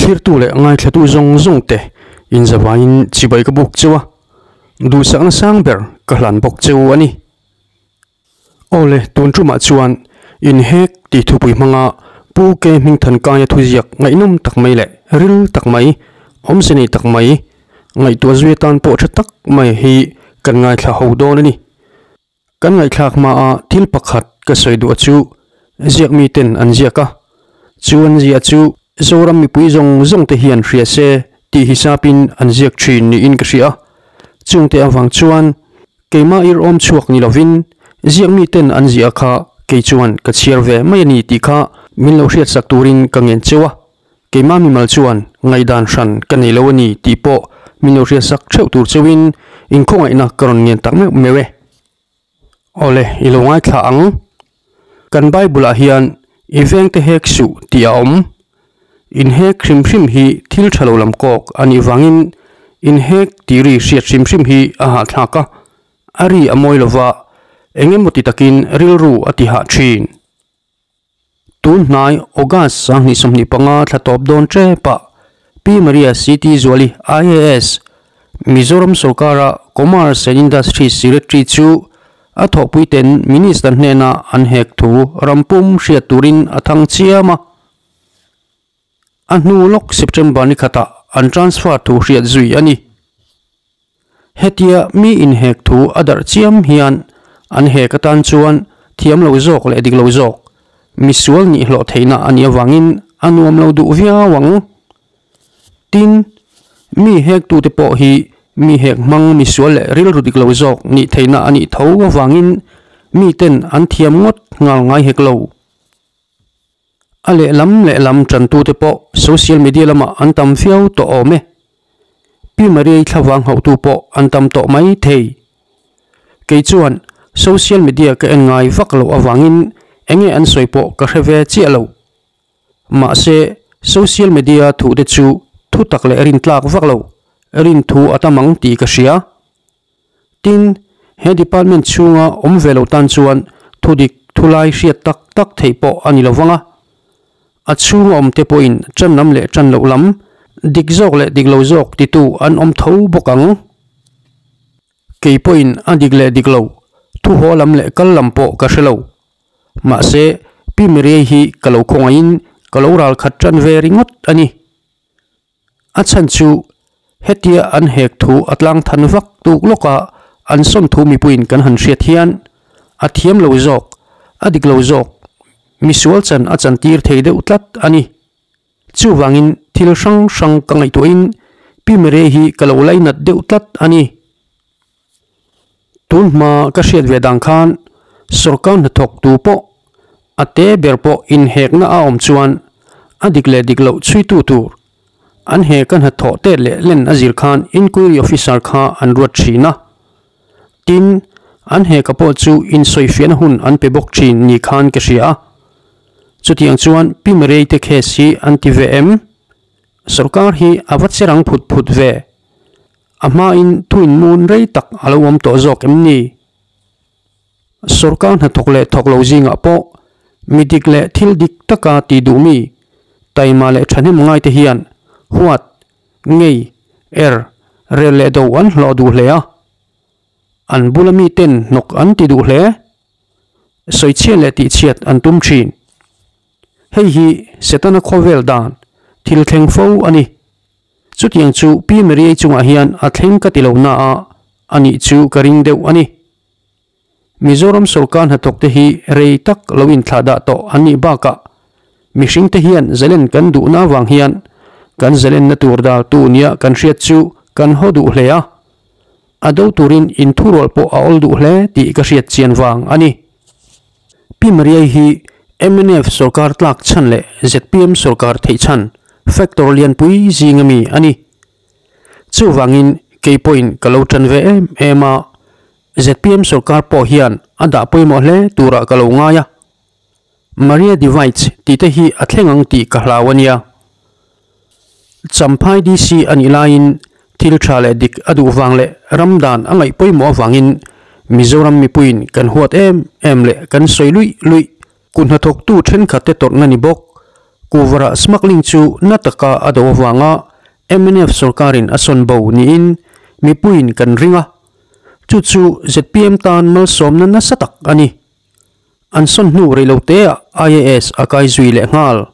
Thlirtu leh ngaithlatu zawng zawng te inzavaiin chibai ka buk cheu a, duhsakna sang ber ka hlan bawk cheu a ni. Aw le, tun tumah chuan inhek tih thupui hmanga Pu Ke Hmingthankaia thuziak ngaihnawm tak mai leh ril tak mai, awmze nei tak mai, ngaihtuah zui atan pawh tha tak mai hi kan ngaithla ho dawn a ni. Kan ngaihthlak hmaa thil pakhat ka sawi duh chu ziak miten an ziak a, chu an ziah chu Zoram mipui zawng zawng te hian hria se tih hisapin an ziak thin niin ka hria a, chungte avang chuan keimah ir awm chhuak ni lovin ziak miten an ziah kha kei chuan ka chhiar ve mai a ni tih kha min lo hriatsak turin ka ngen cheu a, keimah mimal chuan ngaihdan hran ka nei lo a ni tih pawh min lo hriatsak theuh tur cheuhin inkhawngaihna ka rawn ngen tak meuh meuh e. Awle, i lo ngaithla ang. Kan Bible-ah hian i vengte hek suh tih a awm. Inhek hrim hrim hi thil tha lo lam kawk a nih vangin inhek tih ri hriat hrim hrim hi a hahthlak a, a ri a mawi lova eng emaw ti takin rilru a ti hah thin. Tun hnai August 2025 thla tawp dawn tepah Pi Maria CT Zuali IAS, Mizoram sorkara Commerce and Industries Secretary chu a thawhpuiten Minister hnena an hek thu rampum hriat turin a thang chiam a. A hnu lawk September ni khatah an transfer thu hriat zui a ni. Hetia mi inhek thu a darh chiam hian an hek atan chuan thiam lo zawk leh dik lo zawk, misual nih hlawh theihna a nih avangin a nuam lo duh viau ang. Tin, mi hektute pawh hi mi hek hmang misual leh rilru dik lo zawk nih theihna a nih tho avangin miten an thiam ngawt nghal ngai hek lo. A lehlam lehlam tantute pawh social media lamah an tam viau tawh awm e. Pi Mariai thlavang hauhtu pawh an tam tawh mai thei. Kei chuan social media ka en ngai vak loh avangin enge an sawi pawh ka hre ve chiah lo. Mahse, social media thu te chu thu tak leh rintlak vak lo, rin thu a tam ang tih ka hria. Tin, he department chhunga awm ve lo tan chuan thudik thulai hriat tak tak theih pawh a ni lo vang a. A chhunga awmte pawhin ṭan lam leh ṭan loh lam, dik zawk leh dik lo zawk titu an awm tho bawk ang. Kei pawhin a dik leh dik lo, thu haw lam leh kal lam pawh ka hre lo. Mahse, Pi Miriai hi ka lo khawngaihin ka lo ralkhat ṭan ve ringawt a ni. A chhan chu hetia an hek thu a tlang than vak tuk lawka an sawn thu mipuiin kan han hriat hian a thiam lo zawk, a dik lo zawk, misual chan a chantir thei deuh tlat a ni. Chuvangin thil hrang hrang ka ngaihtuahin Pi Mary hi ka lo lainat deuh tlat a ni. Tun hma ka hriat ve dan khan sorkar hnathawk tu pawh a te ber pawh inhekna a awm chuan a dik leh dik loh chhuitu tur an heka hnathawh tet leh len a zir khan inquiry officer kha an ruat thin a. Tin, an heka pawh chu insawifiahna hun an pe bawk thin ni khan ka hria a. Chutiang chuan Pi Mary te case hi an ti ve em? Sorkar hi a va che rang phut phut ve. A hmain thuin mun rei tak a lo awm tawh zawk em ni? Sorkar hnathawk leh thawk lo zingah pawh mi dik leh thil dik taka ti duh mi, taima leh thahnem ngaite hian huat, ngei, er, rel leh do an hlawh duh hle a. An bula miten hnawk an ti duh hle. Sawichhiat leh tihchhiat an tum thin. Hei hi Setana khawvel dan thil thleng fo a ni. Chutiang chu Pi Mariai chungah hian a thleng ka ti lo na a, a nih chu ka ring deuh a ni. Mizoram sorkar hnathawkte hi rei tak lo inthlahdah tawh an nih bakah mihringte hian zalen kan duhna avang hian kan zalenna tur daltu nia kan hriat chu kan haw duh hle a, a do turin inthurual pawh a awl duh hle tih ka hriat chian vang a ni. Pi Mariai hi mnf sorkar tlak chhan leh zpm sorkar theih chhan factor lianpui zinga mi a ni. Chuvangin kei pawhin ka lo tan ve em em a, zpm sorkar pawh hian a dah pawimawh hle turah ka lo ngai a. Maria Divides tih te hi a thleng ang tih ka hlau a nia. Champhai DC a nih laiin thil tha leh dik a duh vang leh ram dan a ngaih pawimawh avangin Mizoram mipuiin kan huat em em leh kan sawi luih luih. Kut hnathawktu thenkhatte tawrhna ni bawk. Kuvarah smuggling chu na taka a do avanga mnf sorkarin a sawn bo niin mipuiin kan ring a, chu chu zpm tan malsawmna nasa tak a ni. An sawn hnu reiloteah IAS a kai zui leh nghal.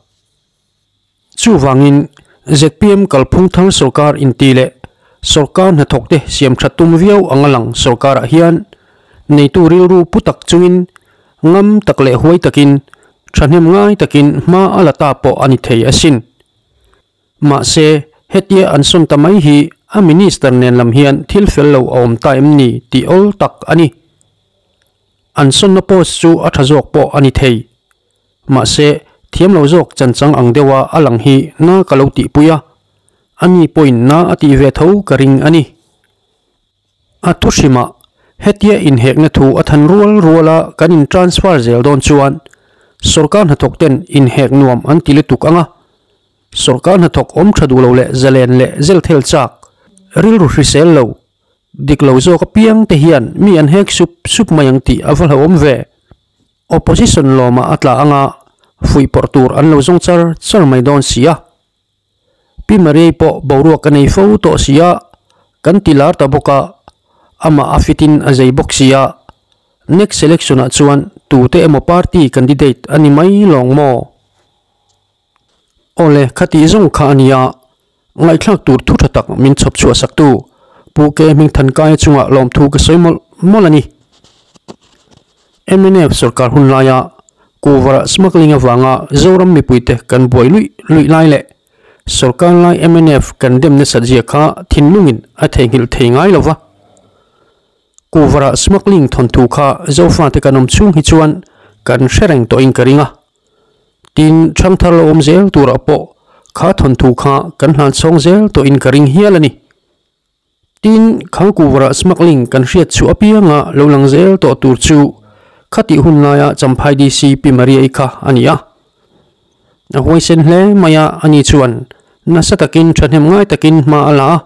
Chuvangin zpm kalphung thar sorkar inti leh sorkar hnathawkte siam that tum viau anga lang sorkarah hian neitu rilru pu tak chungin ngam tak leh huai takin thahnem ngai takin hma a la ta pawh a ni thei asin. Mahse, hetia an sawn ta mai hi a minister nen lam hian thil fel lo a awm ta em ni tih awl tak a ni. An sawnna post chu a tha zawk pawh a ni thei. Mahse, thiam lo zawk chanchang ang deuha a lang hi na ka lo tihpui a, ani pawhin na a tih ve tho ka ring a ni. A thu hrimah, hetia inhekna thu a than rual ruala kan in transfer zel dawn chuan sawrkar hnathawk ten inhek nuam an ti lutuk ang a, sawrkar hnathawk awm tha duh lo leh zalen leh zelthel chak, rilru hrisel lo, dik lo zawk apiang te hian mi an hek sup sup mai ang tih a va hlauhawm ve. Opposition lawmah a tla anga fuihpawrh tur an lo zawng char char mai dawn si a. Pi Mariai pawh boruak a nei fo tawh si a, kan ti lar ta bawk a, amah a fit in a zei bawk si a, next election ah chuan tute emaw party candidate a ni mai lawng maw? Awle, khati zawng kha a nia, ngaihthlak tur thu tha tak min chhawp chhuah saktu Pu Ke Hmingthankaia chungah lawmthu ka sawi mawlh mawlh a ni. Mnf sorkar hun laia Kuvarah smuggling avanga Zoram mipuite kan buai luih luih lai leh sorkar lai mnf kan dem nasat zia kha thinlungin a theihnghilh thei ngai lo va. Kuvarah smuggling thawnthu kha Zofate kan awm chhung hi chuan kan hre reng tawhin ka ring a. Tin, Thangthar lo awm zel turah pawh kha thawnthu kha kan hlan chhawng zel tawhin ka ring hial a ni. Tin, Khangkuvarah smuggling kan hriat chhuah apianga lo lang zel tawh tur chu khatih hun laia Champhai DC Pi Maria-i kha a ni a. A huaisen hle mai a, ani chuan nasa takin thahnem ngai takin hma a la a,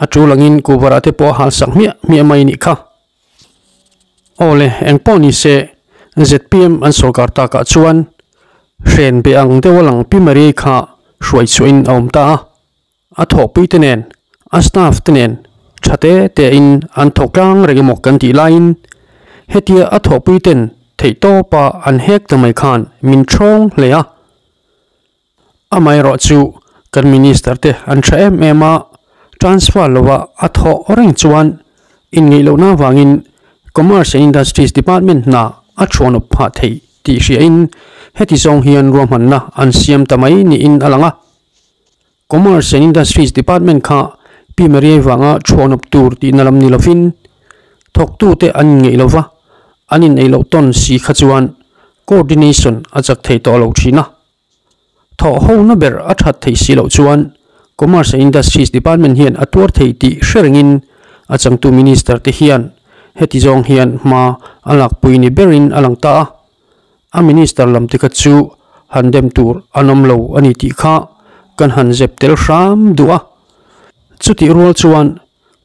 a tul angin Kuvarah te pawh a halsak hmiah hmiah mai nih kha. Awle, eng pawh ni se, zpm an sawrkar takah chuan hren be ang deuh a lang Pi Maria-i kha hruai chhuahin a awm ta a. A thawhpui te nen, a staff te nen tha te te in an thawk tlang reng emaw kan tih laiin hetia a thawhpui ten theihtawpa an hek ta mai khan min thawng hle a. Amaherawh chu kan Minister te an tha em em a, transfer lova a thawh reng chuan inngeih lohna avangin Commerce and Industries Department hna a thuanawp phah theih tih hriain heti zawng hian ruahmanna an siam ta mai niin a lang a. Commerce and Industries Department kha Pi Mariai vanga thuanawp tur tihna lam ni lovin thawktute an inngeih lova, an inneih loh tawn si kha chuan coordination a chak thei tawh lo thin a. Thawh hona ber a that theih si loh chuan Commerce and Industries Department hian a tuar thei tih hre rengin a changtu Minister te hian heti zawng hian hma a lakpui ni berin a lang ta a. A Minister lam te kha chu han dem tur an awm lo a ni tih kha kan han zep tel hram duh a. Chutih rual chuan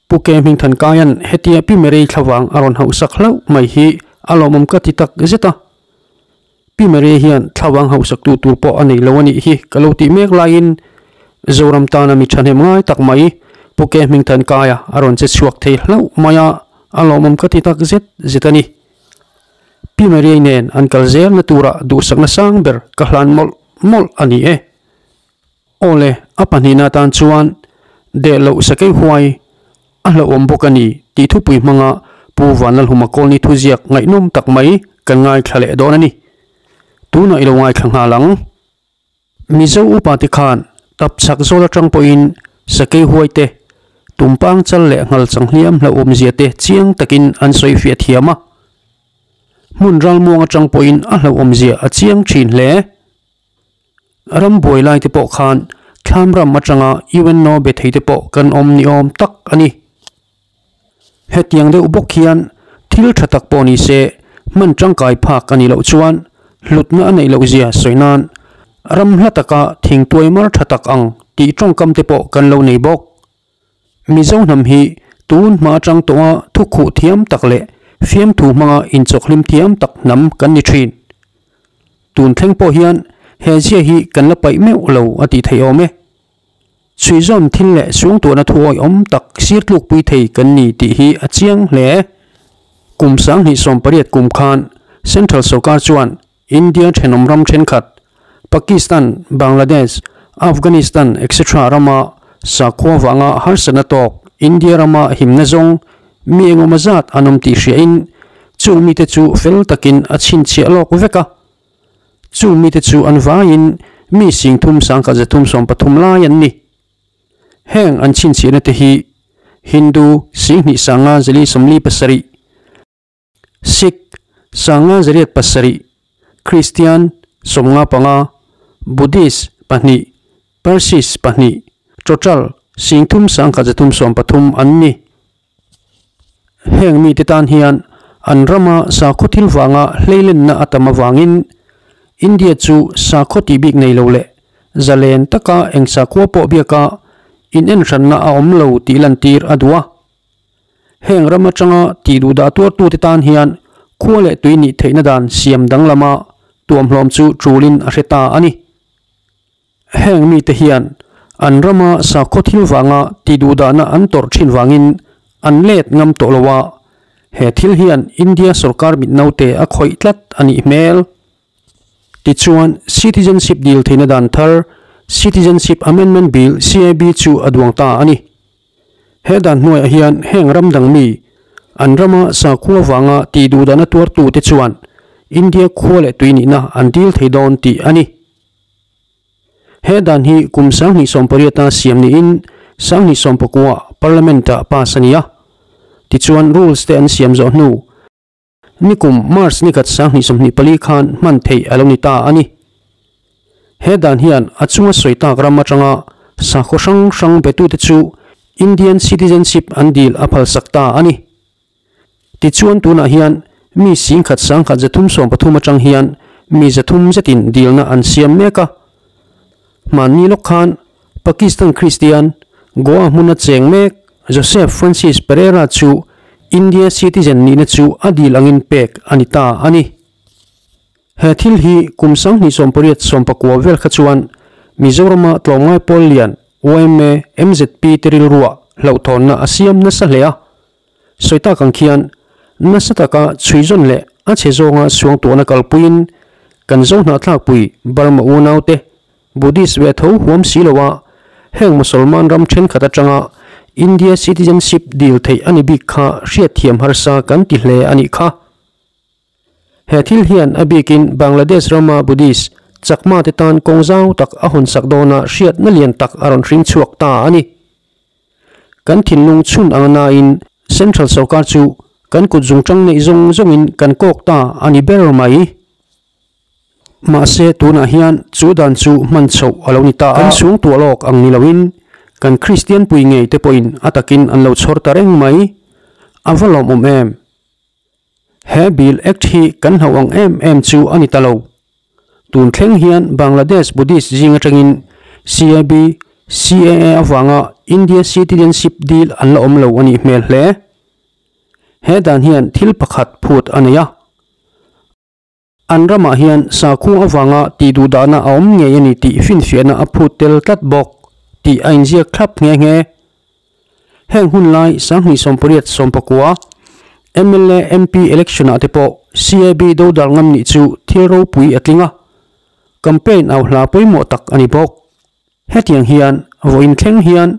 Pu Ke Hmingthankaia'n hetia Pi Mary thlavang a rawn hauhsak hlauh mai hi a lawmawm ka ti tak zet a. Pi Maria hian thlavang hauhsaktu tur pawh a nei lo a nih hi ka lo tih mek laiin Zoram tana mi thahnem ngai tak mai Pu Ke Hmingthankaia a rawn che chhuak thei hlauh mai a, a lawmawm ka ti tak zet zet a ni. Pi Maria nen an kal zelna turah duhsakna sang ber ka hlan mawlh mawlh a ni e. Awle, a pahnihna atan chuan deh loh sakei huai a hlauhawm bawk a ni tih thupui hmanga Pu Vanlalhuma Kawlni thuziak ngaihnawm tak mai kan ngaithla leh dawn a ni. Tunah i lo ngaithla nghal ang. Mizo upa te khan tap chak zawl atang pawhin sakei huai te, tumpang chal leh nghal changhliam hlauhawmzia te chiang takin an sawi fiah thiam a. Hmun ralmuang atang pawhin a hlauhawmzia a chiang thin hle. Ram buai lai te pawh khan thlam ram atanga UNO be thei te pawh kan awm ni awm tak a ni. Hetiang deuh bawk hian thil tha tak pawh ni se hman tangkai phak a nih loh chuan hlutna a neih loh zia sawi nan ram hla taka thingtuai mar tha tak ang tih tawngkam te pawh kan lo nei bawk. Mizo hnam hi tun hma atang tawha thukhuh thiam tak leh fiamthu hmanga inchawkhlim thiam tak hnam kan ni thin. Tun thleng pawh hian he zia hi kan la paih meuh lo a tih theih awm e. Chhuihzawm thil leh suangtuahna thu awihawm tak sir tlukpui thei kan ni tih hi a chiang hle. Kum 2018 kum khan Central sorkar chuan India thenawm ram thenkhat, Pakistan, Bangladesh, Afghanistan etc rama sakhua vanga harsatna tawk India rama himna zawng mi engawma zat an awm tih hriain chung mite chu fel takin a chhinchhiah lawk vek a. Chung mite chu an vaiin mi singthum sangkhat zathum sawmpathum lai an ni. Heng an chhinchhiahna te hi Hindu singhnih sanga zali 47, Sikh, 587, Kristian, 55, Buddhist, pahnih, Parsis, pahnih, total, 3 1,313 an ni. Heng mite tan hian an rama sakhaw thil vanga hleilenna a tam avangin India chu sakhaw tih bik nei lo leh zalen taka eng sakhua pawh biaka inenhranna a awm lo tih lantir a duh a. Heng ram atanga tih duhdah tuartute tan hian khua leh tui nih theihna dan siam danglama tuamhlawm chu tulin a hre ta a ni. Heng mite hian an rama sakhaw thil vanga tih duhdahna an tawrh thin vangin an let ngam tawh lo a, he thil hian India sorkar mit naute a khawih tlat a nih hmel. Tichuan, Citizenship dil theihna dan thar Citizenship Amendment Bill, CAB, chu a duang ta a ni. He dan hnuaiah hian heng ram dang mi, an rama sakhua vanga tih duhdahna tuartute chuan India khua leh tui nihna an dil thei dawn tih a ni. He dan hi kum 2018-a siam niin 2019-ah Parliament-ah pass a ni a. Tichuan rules te an siam zawh hnu nikum March nikhat 2024 khan hman theih a lo ni ta a ni. He dan hian a chunga sawi tak ram atanga sakhaw hrang hrang betute chu Indian citizenship an dil a phalsak ta a ni. Tichuan tunah hian mi 10,000 1,313 atang hian mi 300 zetin dilna an siam mek a. Hmanni lawk khan Pakistan Kristian, Goa hmuna cheng mek Joseph Francis Pereira chu India citizen nihna chu a dil angin pek a ni ta a ni. He thil hi kum 2018 19 vel kha chuan Mizorama tlawmngai pawl lian YMA, MZP te rilruah hlauhthawnna a siam nasa hle a. Sawi tak ang khian nasa taka chhuizawn leh a chhe zawnga suangtuahna kalpuiin kan zo hnahthlakpui Burma unaute Buddhist ve tho huam si lo a, heng Musalman ram thenkhat atanga India citizenship dil theih a ni bik kha hriatthiam harsa kan ti hle a nih kha. He thil hian a bikin Bangladesh rama Buddhist chakma te tan kawng zau tak a hawn sak dawna hriatna lian tak a rawn hring chhuak ta a ni. Kan thinlung chhun anga nain Central sorkar chu kan kut zungtang neih zawng zawngin kan kawk ta a ni ber mai. Mahse tunah hian chu dan chu hman chhoh a lo ni ta a. Kan chhung tuah lawk ang ni loin kan Kristian pui ngei te pawhin a takin an lo chhawr ta reng mai. A va lawmawm em? He Bill Act hi kan hlauh ang em em chu a ni ta lo. Tun thleng hian Bangladesh Buddhist zing atangin CAB, CAA avanga India citizenship dil an la awm lo a nih hmel hle. He dan hian thil pakhat phut a nei a. An ramah hian sakhua avanga tih duhdahna a awm ngei a ni tih finfiahna a phut tel tlat bawk tih a inziak thlap nghe nghe. Heng hun lai 2018 19 mla MP election ah te pawh CAB dodal ngam nih chu thil ropui a tling a, campaign au hla pawimawh tak a ni bawk. Hetiang hian vawiin thleng hian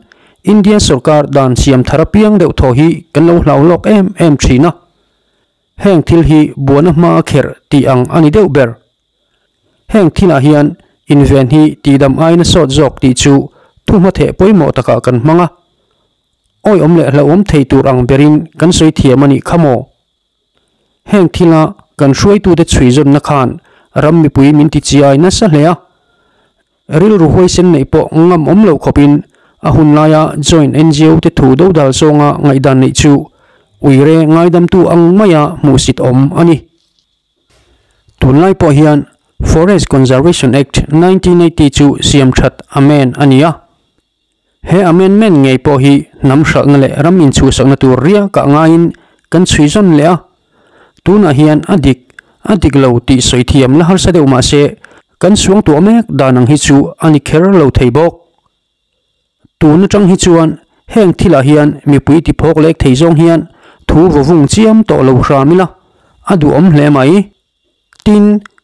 India sorkar dan siam thar apiang deuh thaw hi kan lo hlau lawk em em thin a. Heng thil hi buana hma a kherh tih ang a ni deuh ber. Heng thilah hian inven hi tihdam aiin a sawt zawk tih chu thuhma theh pawimawh takah kan hmang a. Awiawm leh hlauhawm thei tur ang berin kan sawi thiam a nih kha maw? Heng thila kan hruaitute chhui zawnna khan ram mipui min ti chiai nasa hle a. Rilru huaisen neih pawh ngam awm loh khawpin a hun laia joint NGO te thu dodal zawnga ngaihdan neih chu uire ngaidamtu ang maia hmuhsit awm a ni. Tunlai pawh hian Forest Conservation Act 1980 chu siam that amend a ni a. He amendment ngei pawh hi hnam hralhna leh ram inchhuhsakna tur riakah ngaiin kan chhui zawn leh a. Tunah hian a dik, a dik lo tih sawi thiam la harsa deuh mah se, Kan suangtuah mek dan ang hi chu a ni kher lo thei bawk. Tun atang hi chuan heng thilah hian mipui ti phawk lek thei zawng hian thu vaw vung chiam tawh lo hram ila a duhawm hle mai. Tin,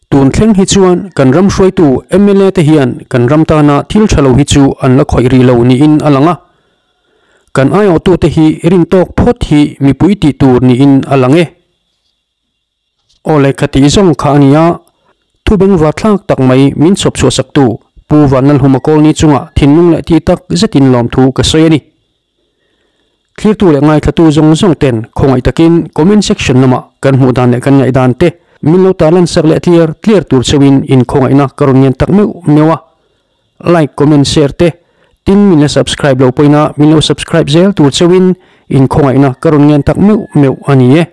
tun thleng hi chuan kan ram hruaitu mla te hian kan ram tana thil tha lo hi chu an la khawih rih lo niin a lang a. Kan aiawhtute hi rintawk phawt hi mipui tih tur niin a lang e. Aw le ka tih zawng kha a nia, thu bengvar thlak tak mai min chhawp chhuah saktu Pu Vanlalhuma Kawlni chungah thinlung leh ti tak zetin lawmthu ka sawi a ni. Thlirtu leh ngaithlatu zawng zawng ten khawngaih takin comment section lamah kan hmuh dan leh kan ngaih dan te min lo tarlan sak leh tliar tliar tur cheuhin in khawngaihna ka rawn ngen tak meuh meuh a. Like, comment, share te tin min la subscribe lo pawhin a min lo subscribe zel tur cheuhin in khawngaihna ka rawn ngen tak meuh meuh a ni e.